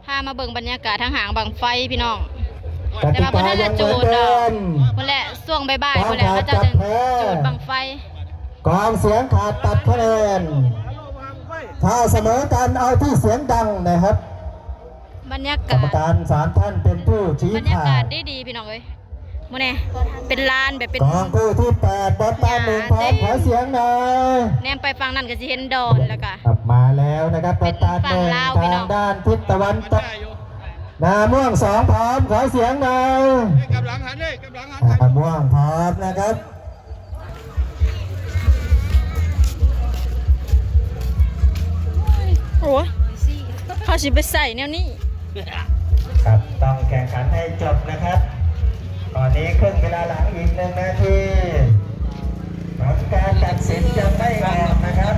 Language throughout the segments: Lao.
ພາມາເບິ່ງບັນຍາກາດທາງຫ້າງບັ້ງໄຟພີ່ນ້ອງ. ແຕ່ວ່າບໍ່ທັນໄດ້ຈູດດອກ ພຸ້ນແຫຼະ ຊ່ວງບ່າຍໆ ພຸ້ນແຫຼະ ເຂົາເຈົ້າຈຶ່ງຈູດບັ້ງໄຟ. ກອງສຽງຂາດຕັດຄະແນນ ຖ້າສະເໝີກັນເອົາທີ່ສຽງດັງນະຄັບ. ບັນຍາກາດ ກຳມະການສາມທ່ານເປັນຜູ້ຊີ້ຂາດ. ບັນຍາກາດດີໆ ພີ່ນ້ອງເອີຍ ມື້ນີ້ເປັນລານແບບເປັນ ກອງຄູ່ທີແປດ ບອນຕານໜຶ່ງ ພ້ອມ ຫຍ້າເຕັມ ຂໍສຽງໜ່ອຍ. ແນມໄປຝັ່ງນັ້ນກໍຊິເຫັນດອນ ແລ້ວກໍ ມາແລ້ວນະຄັບ ບອນຕານໜຶ່ງ ເປັນຝັ່ງລາວພີ່ນ້ອງ ທາງດ້ານທິດຕາເວັນຕົກ. ໜ້າມ່ວງສອງ ພ້ອມ ຂໍສຽງໜ່ອຍ. ກັບຫຼັງຫັນເດ້ ກັບຫຼັງຫັນ ໜ້າມ່ວງພ້ອມນະຄັບ. ໂອ້ຍ ເຮົາຊິໄປໃສ່ແນວນີ້. ຄັບ ຕ້ອງແຂ່ງຂັນໃຫ້ຈົບນະຄັບ. ຕອນນີ້ເຄິ່ງເວລາຫຼັງອີກໜຶ່ງນາທີ ຜົນການຕັດສິນຍັງໄມ່ອອກນະຄັບ.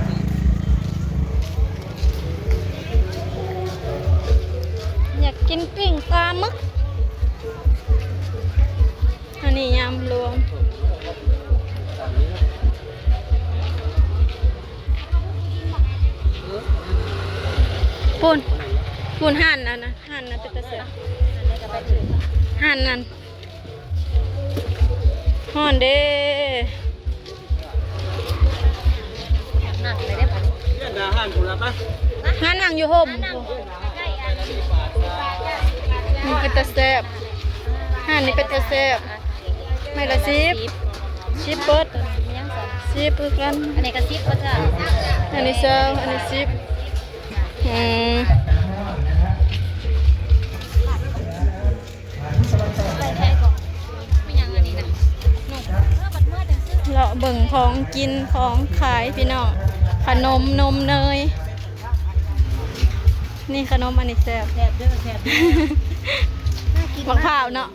ຢາກກິນປີ້ງປາໝຶກ. ອັນນີ້ຍຳລວມ ພຸ້ນ ພຸ້ນ ຮ້ານອັນນັ້ນ ຮ້ານນັ້ນເປັນຕາແຊບ ຮ້ານນັ້ນ ຮ້ອນເດ້. ຮ້ານນັ່ງຢູ່ຮົ່ມ ນີ້ເປັນຕາແຊບ ຮ້ານນີ້ເປັນຕາແຊບ. ໄມ້ລະສິບ ສິບເບິດ ສິບຄືກັນ. ອັນນີ້ກໍສິບເບິດ ອັນນີ້ຊາວ ອັນນີ້ສິບ. ອືມ ເລາະເບິ່ງຂອງກິນຂອງຂາຍພີ່ນ້ອງ ຂະໜົມນົມເນີຍ. ນີ້ຂະໜົມອັນນີ້ແຊບ ແຊບເດີ ແຊບເດີ ໝາກພ້າວເນາະ.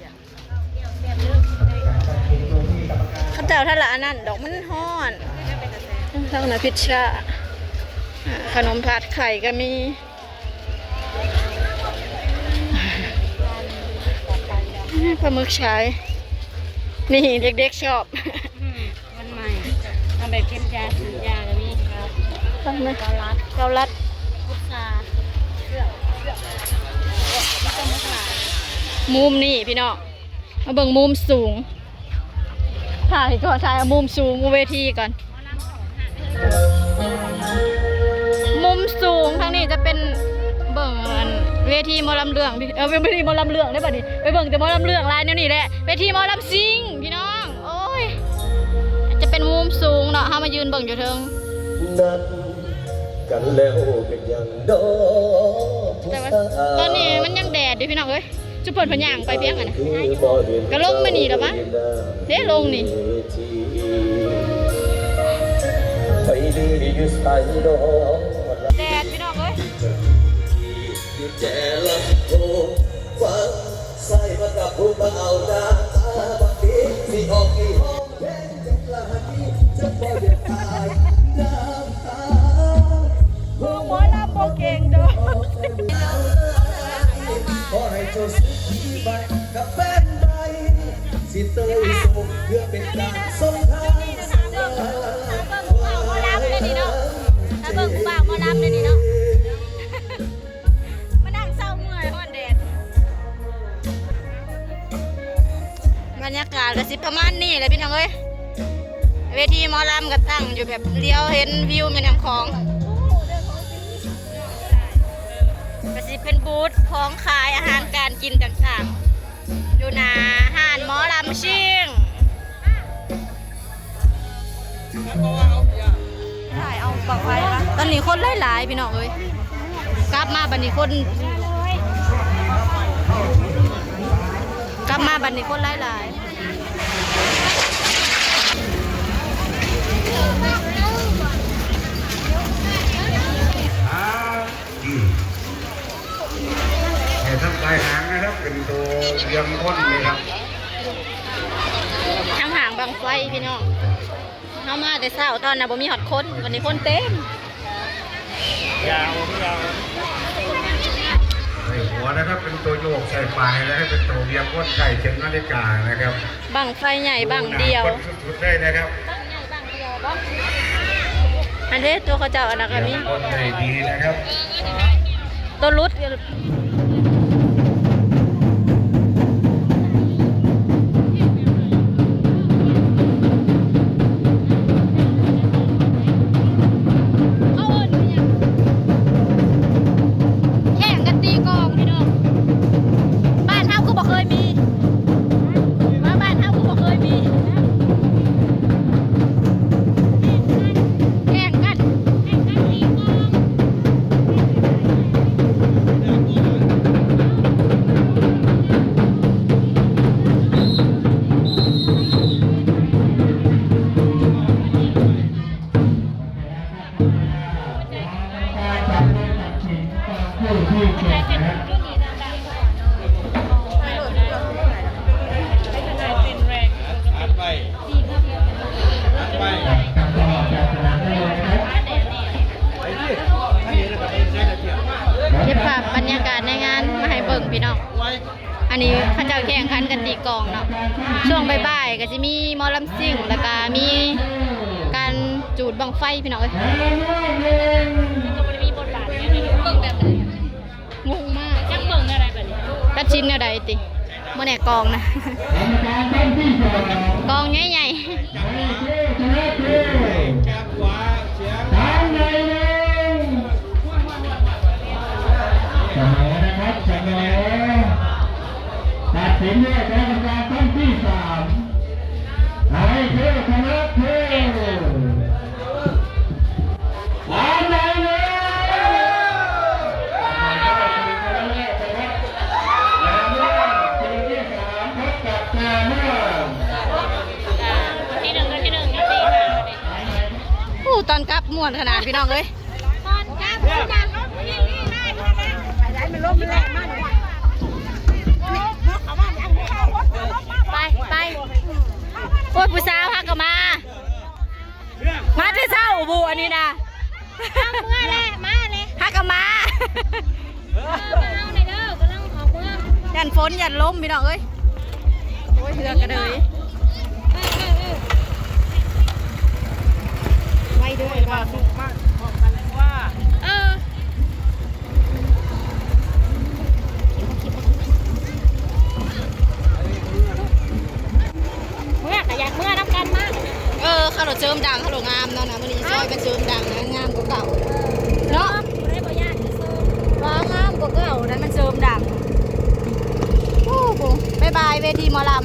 ເຂົາເຈົ້າທະລະອັນນັ້ນດອກ ມັນຮ້ອນ. ທາງນັ້ນພິດຊາ ອາ ຂະໜົມຜັດໄຂ່ກໍມີ ປາໝຶກຊາຍ ນີ້ເດັກໆຊອບ. ອືມ ວັນໃໝ່ ເອົາແບບເຄັມຢາ ສີດຢາກໍມີ. ເກົາລັດ ເກົາລັດ ພຸດຊາ ມີແຕ່ໝູຫຼາຍ. ມຸມນີ້ພີ່ນ້ອງ ມາເບິ່ງມຸມສູງ ຖ່າຍກ່ອນ ຖ່າຍເອົາມຸມສູງ ມຸມເວທີກ່ອນ. ມຸມສູງທາງນີ້ຈະເປັນເບິ່ງອັນເວທີໝໍລຳເລື່ອງ ເອີ ເວ ເວທີໝໍລຳເລື່ອງເດ້ບັດນີ້ ໄປເບິ່ງແຕ່ໝໍລຳເລື່ອງຫຼາຍແນວນີ້ແຫຼະ. ເວທີໝໍລຳຊິງພີ່ນ້ອງ ໂອ້ຍ ຈະເປັນມຸມສູງເນາະ ເຮົາມາຢືນເບິ່ງຢູ່ເທິງ. ນັດກັນແລ້ວເປັນຫຍັງດອກ ແຕ່ວ່າຕອນນີ້ມັນຍັງແດດຢູ່ພີ່ນ້ອງເອີຍ. ຈຸເພິ່ນເພິ່ນຍ່າງໄປພຽງຫັ້ນນະ ກະລົງມານີ້ລະມະ ເດ້ລົງນີ້ ແດດພີ່ນ້ອງເອີຍ. ໂອ້ ໝໍລຳບໍ່ເກັ່ງດອກ ຂໍໃຫ້ເຈົ້າສຸກມີໄວ້ກັບແຟນໃໝ່ ຊິເຕີຍໂສກເພື່ອເປັນການສົ່ງທ້າຍສັນລາ. ໝໍລຳເດ້ນີ້ເນາະ ຖ້າເບິ່ງຜູ້ບ່າວໝໍລຳເດ້ນີ້ເນາະ. ມານັ່ງເຊົາເມື່ອຍ ຮ້ອນແດດ. ບັນຍາກາດກໍຊິປະມານນີ້ແຫຼະພີ່ນ້ອງເອີຍ ເວທີໝໍລຳກໍຕັ້ງຢູ່ແບບລຽວເຫັນວິວແມ່ນ້ຳຂອງ ກໍຊິເປັນບູດຂອງຂາຍອາຫານການກິນຕ່າງໆ ຢູ່ໜ້າຮ້ານໝໍລຳຊິງ. ຕອນນີ້ຄົນຫຼາຍໆ ພີ່ນ້ອງເອີຍ ກັບມາບັດນີ້ຄົນ ກັບມາບັດນີ້ຄົນຫຼາຍໆ. ອືມ ໃຫ້ທຳປາຍຫາງນະຄັບ ເປັນໂຕລຽມຄົນນີ້ຄັບ ທາງຫ້າງບັ້ງໄຟພີ່ນ້ອງ ເຮົາມາແຕ່ເຊົ້າ ຕອນນັ້ນບໍ່ມີຮອດຄົນ ວັນນີ້ຄົນເຕັມ. ໃສ່ຫົວນະຄັບ ເປັນໂຕໂຍກ ໃສ່ປາຍນະຄັບ ເປັນໂຕລຽມຄົນ ໃສ່ເຂັມນາລິການະຄັບ ບັ້ງໄຟໃຫຍ່ບັ້ງດຽວ ໜ້າຄົນສຸດໆ ເລີຍນະຄັບ ບັ້ງໃຫຍ່ບັ້ງດຽວບໍ ອັນເດ້ ຕົວເຂົາເຈົ້າອັນນັ້ນກໍມີ ລຽມຄົນໄດ້ດີນະຄັບ. ໂຕຫຼຸດ ເຂົາເອີ້ນວ່າຫຍັງ? ແຂ່ງກັນຕີກອງພີ່ນ້ອງ. ບ້ານເຮົາຄືບໍ່ເຄີຍມີ ມາບ້ານເຮົາຄືບໍ່ເຄີຍມີ ແຂ່ງກັນ ແຂ່ງກັນຕີກອງ. ເກັບພາບບັນຍາກາດໃນງານມາໃຫ້ເບິ່ງພີ່ນ້ອງ. ອັນນີ້ເຂົາເຈົ້າແຂ່ງຂັນກັນຕີກອງເນາະ. ຊ່ວງບ່າຍໆ ກໍຊິມີໝໍລຳຊິງ ແລ້ວກໍມີການຈູດບັ້ງໄຟພີ່ນ້ອງເອີຍ. ເບິ່ງແບບໃດ? ງົງມາກ. ຈັກເບິ່ງແນວໃດບັດນີ້? ຕັດສິນແນວໃດຕິ? ບໍ່ແນ່ກອງນະ. ກອງໃຫຍ່ໆ. ສະເໝີນະຄັບ ສະເໝີ. ຕັດສິນດ້ວຍຄະນະກຳມະການຄັ້ງທີສາມ ໃຫ້ເທວະຊະນະເທວ ສາມໃດໜຶ່ງ. ໂອ້ ຕອນກັບມ່ວນຂະໜາດພີ່ນ້ອງເອີຍ. ໄປ ໄປ ໂອ້ຍ ຜູ້ສາວຫາກໍມາ ມາແຕ່ເຊົ້າບຸ ອັນນີ້ນະ ເອົາເມືອແຫຼະ ມາແຫຼະ ຫາກໍມາ ເອີ ມາເອົາແດ່ເດີ ກຳລັງອອກເມືອ ຢ້ານຝົນຢ້ານລົມພີ່ນ້ອງເອີຍ. ໂອ້ຍ ເຮືອກະເດີຍ ເອີ ເອີ ເອີ ໄວເດີ ເອີ ເມືອກະຢາກເມືອນຳກັນມາ. ເອີ ເຂົາໂລດເສີມດັງ ເຂົາໂລດງາມເນາະ ນະ ມື້ນີ້ຊ່ອຍກັນເສີມດັງ ງາມກວ່າເກົ່າເນາະ ບໍ່ໄດ້ບໍ່ຢ້ານເສີມ ວ່າງາມກວ່າເກົ່າ ນັ້ນມັນເສີມດັງ. ໂອ້ໂຫ ບາຍບາຍເວທີໝໍລຳ.